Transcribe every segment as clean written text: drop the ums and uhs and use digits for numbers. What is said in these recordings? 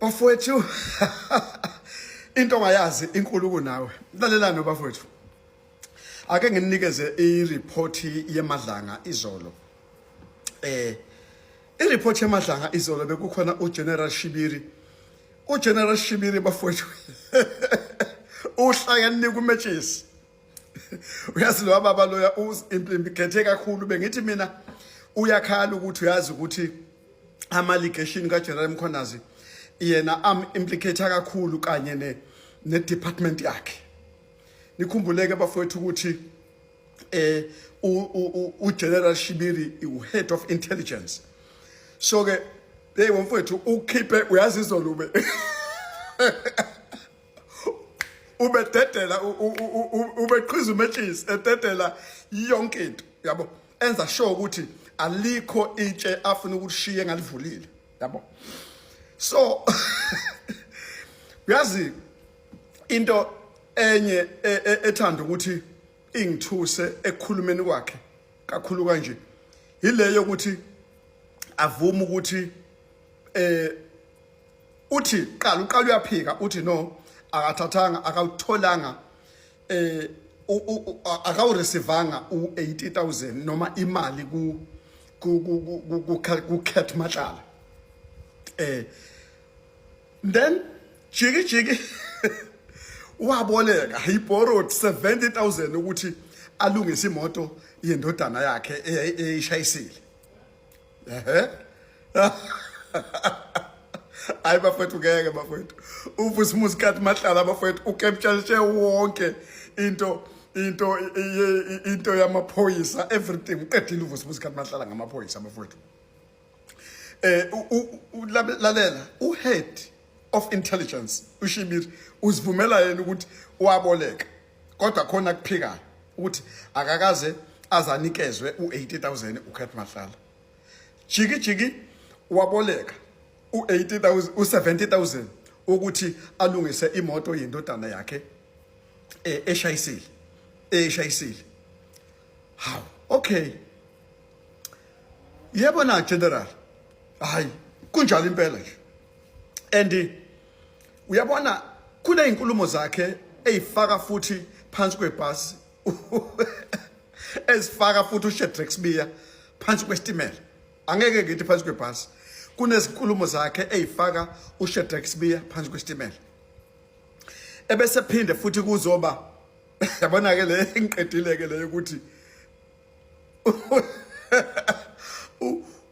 Bafowethu, into ongayazi inkulu kunawe. Lalelani bafowethu. Ake nginikeze i-report yeMadlanga izolo. I-report yeMadlanga izolo bekukhona uGeneral Shibiri. UGeneral Shibiri bafowethu uhlaya nika umetshisi. Uyazi lo baba loya uzimplikhethe kakhulu, bengithi mina uyakhala ukuthi uyazi ukuthi ama allegation ka General Mkhwanazi yena am implicate kakhulu kanye ne department yakhe. Nikhumbuleke bafowethu ukuthi u General Shibiri u head of intelligence. So ke hey mfowethu ukhiphe, uyazi izolo ube ubededela, ubeqhiza umetshisi, ededela yonke into yabo, enza sure ukuthi alikho itshe afuna ukulishiya engalivulile yabo. So uyazi into enye ethanda ukuthi ingithuse ekukhulumeni kwakhe kakhulu kanje yileyo ukuthi avuma ukuthi uthi qala uqala uyaphika, uthi no, akathathanga, akawutholanga, akawureceive-anga u80000 noma imali ku Cat Matlala. Then jiki jiki waboleka, he borrowed 70,000 ukuthi alungise imoto yendodana yakhe eyishayisile. Ehe, hayi bafethu, ngeke bafethu, uVusimuzi Cat Matlala bafethu ukeptshalitshe wonke into yamaphoyisa, everything uqedile uVusimuzi Cat Matlala ngamaphoyisa bafethu. Lalela, uhead of intelligence uShibiri uzivumela yena ukuthi waboleka, kodwa khona kuphikayo ukuthi akakaze azanikezwe u80000 uCat Matlala. Jiki jiki waboleka u80000, u70000 ukuthi alungise imoto yendodana yakhe eshayisile. How? Okay, yebo na general, hayi kunjalo impela nje. And uyabona kune inkulumo zakhe eyifaka futhi phansi kwebhasi, ezifaka futhi uShadrack Sibiya phansi kwesitimela. Angeke ngithi phansi kwebhasi, kunezinkulumo zakhe eyifaka uShadrack Sibiya phansi kwesitimela, ebese phinde futhi kuzoba, yabona ke le ngiqedile ke leyo ukuthi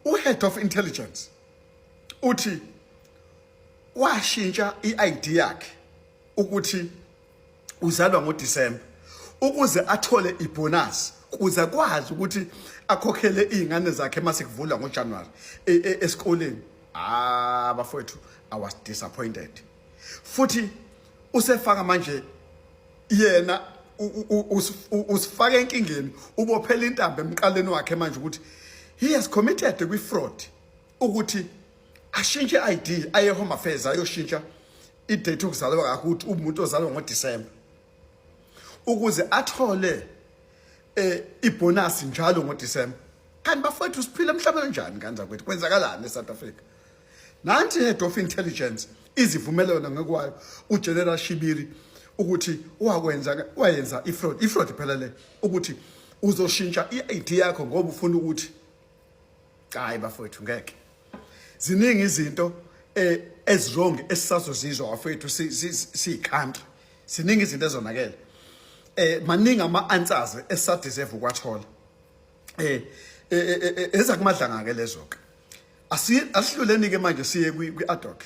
u-head of intelligence uthi washintsha i-ID yakhe ukuthi uzalwa ngoDisemba ukuze athole ibonus, kuze akwazi ukuthi akhokhele izingane zakhe mase kuvulwa ngoJanuary esikoleni. Ah bafowethu, I was disappointed. Futhi usefaka manje yena, usifaka enkingeni, ubophela intambo emqaleni wakhe manje ukuthi he has committed kwi-fraud ukuthi ashintshe i-ID, aye Home Affairs ayoshintsha idate yokuzalwa kwakhe ukuthi umuntu ozalwa ngoDisemba ukuze athole ibonus njalo ngoDisemba. Kanti bafowethu, siphila emhlabeni kanjani kanza kwethu? Kwenzakalani eSouth Africa? Nanti head of intelligence izivumelwano ngekwayo uGeneral Shibiri ukuthi wakwenza, wayenza ifraud, ifraud phela le, ukuthi uzoshintsha iID yakho ngoba ufuna ukuthi, hayi bafowethu, ngeke. Ziningi izinto eziwrong esisazozizwa bafowethu siyi-country. Ziningi izinto ezonakele, maningi ama answers esisadeserve ukwathola. EzakuMadlanga ke lezo ke. Asihluleni ke manje siye kwi ad hoc.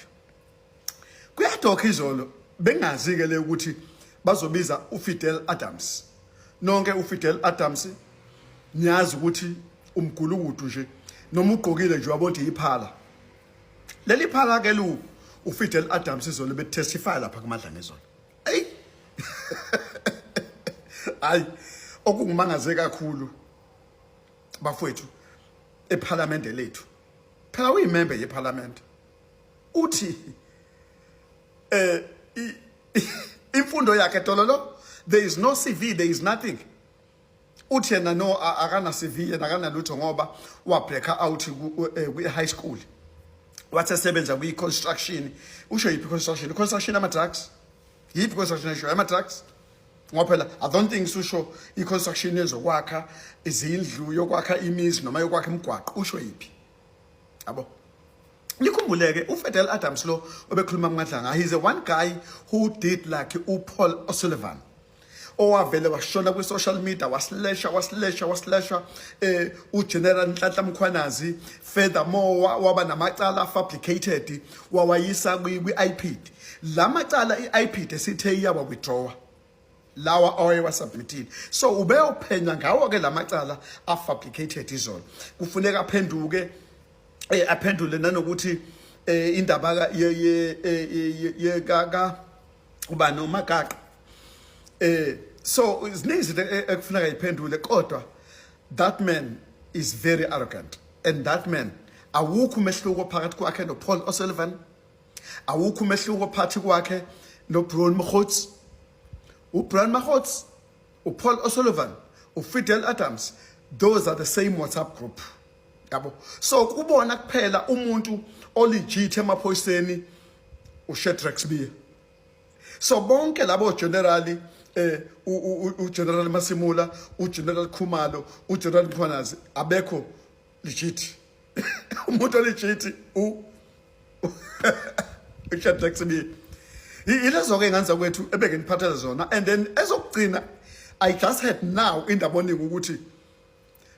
Kwi ad hoc izolo bengazi ke le ukuthi bazobiza uFidel Adams. Nonke uFidel Adams niyazi ukuthi umgulukudu nje, noma ugqokile nje wabona ukuthi iphala leli phala ke lu uFidel Adams. Izolo betestify lapha kuMadlanga izolo. Ey, hayi, okungimangaze kakhulu bafowethu eParliament lethu, phela uyimember yeParliament, uthi imfundo yakhe tololo, there is no CV, there is nothing. Uthi yena no, akana CV yena, akanalutho ngoba wa break out kwi high school. Wathi esebenza kwi-construction. Usho yiphi construction? I-construction ama-drugs? Yiphi construction esho ama-drugs? Ngoba phela I don't think susho i-construction yezokwakha izindlu, yokwakha imizi noma yokwakha imigwaqo. Usho yiphi? Yabo, nikhumbuleke uFidel Adams lo obekhuluma kuMadlanga, he's a one guy who did like uPaul O'Sullivan, owavele washona kwi-social media, wasilesha, wasilesha, wasilesha uGeneral Nhlanhla Mkhwanazi. Furthermore, waba namacala fabricated, wawayisa kwi-IPID. La macala i-IPID esithe iyawa withdraw lawa awayewasubmithile, so ubeyophenya ngawo ke lamacala afabricated. Izolo kufuneka aphenduke, aphendule nanokuthi indaba ka ye ye ye ye ka uba noMagaqa. So ziningi izinto ekufuneka iphendule, kodwa that man is very arrogant and that man, awukho umehluko phakathi kwakhe noPaul O'Sullivan, awukho umehluko phakathi kwakhe noBrown Mogotsi. UBrown Mogotsi, uPaul O'Sullivan, uFidel Adams, those are the same WhatsApp group, yabo. So kubona kuphela umuntu olegit emaphoyiseni uShadrack Sibiya. So bonke labo general, uGeneral Masimula, uGeneral Khumalo, uGeneral Mkhwanazi, abekho legit. Umuntu olegit uShadrack Sibiya. Yilezo ke nganza kwethu ebeke niphathele zona. And then ezokugcina, I just had now indaba oningi ukuthi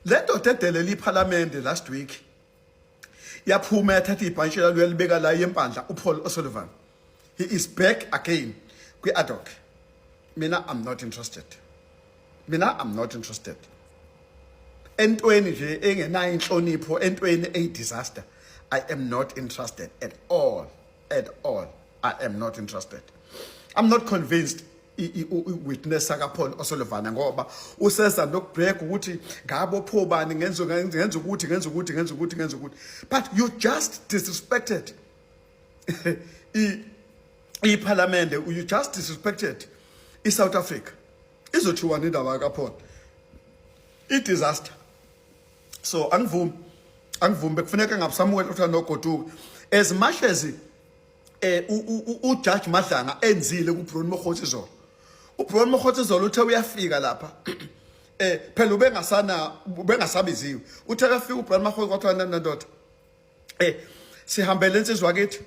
le ndoda edelela iParliament last week yaphuma, yathatha ibhantshi lalo, yalibeka la yempandla, uPaul O'Sullivan, he is back again kwi-ad hoc. Mina, I'm not interested. Mina, I'm not interested entweni nje engenayo inhlonipho, entweni eyi-disaster. I am not interested at all, at all. I am not interested. I'm not convinced i-witness sakaPaul O'Sullivan, ngoba useza nokubreak ukuthi ngabopho bani, ngenza ukuthi, ngenza ukuthi, ngenza ukuthi, ngenza ukuthi, but you just disrespected iParliament, you just disrespected iSouth Africa. Izothiwa indaba kaPaul i-disaster. So angivumi, angivumi. Bekufuneka ngabusamuela ukuthi anogoduka as much as uJudge Madlanga enzile kuBrown Mogotsi izolo. UBrown Mogotsi izolo uthe uyafika lapha, phela ubengasana, ubengasabiziwe. Uthe kafika uBrown Mogotsi, kwathiwa, "Ndoda, sihambele insizwa kithi,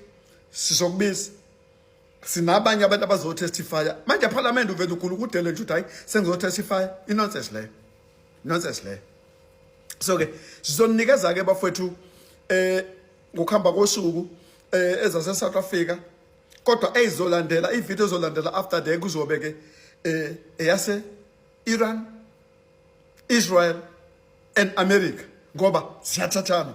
sizokubiza, sinabanye abantu abazotestifya." Manje eParliament uvela ugulukudele nje, uthi, "Hayi, sengizotestifya." Inonsense leyo, nonsense leyo. So ke sizonikeza ke bafowethu ngokuhamba kosuku ezase South Africa, kodwa eyizolandela, ivideo ezolandela after the kuzobe ke eyase Iran, Israel and America, ngoba ziyathathana.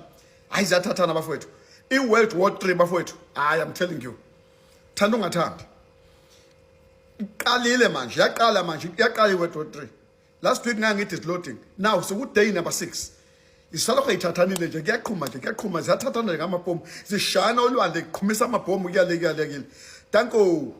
Hayi, ziyathathana bafowethu. I-World War 3 bafowethu, hayi, I'm telling you, thanda ungathandi, iqalile manje, yaqala manje, yaqala i-World War 3. Last week ngangithi is loading, now seku day number 6, isalokho ithathanile nje, kuyaqhuma nje, kuyaqhuma, ziyathathana nje ngamabhomu, zishayana olwandle, kuqhumisa amabhomu, kuyale, kuyalekile. Danko.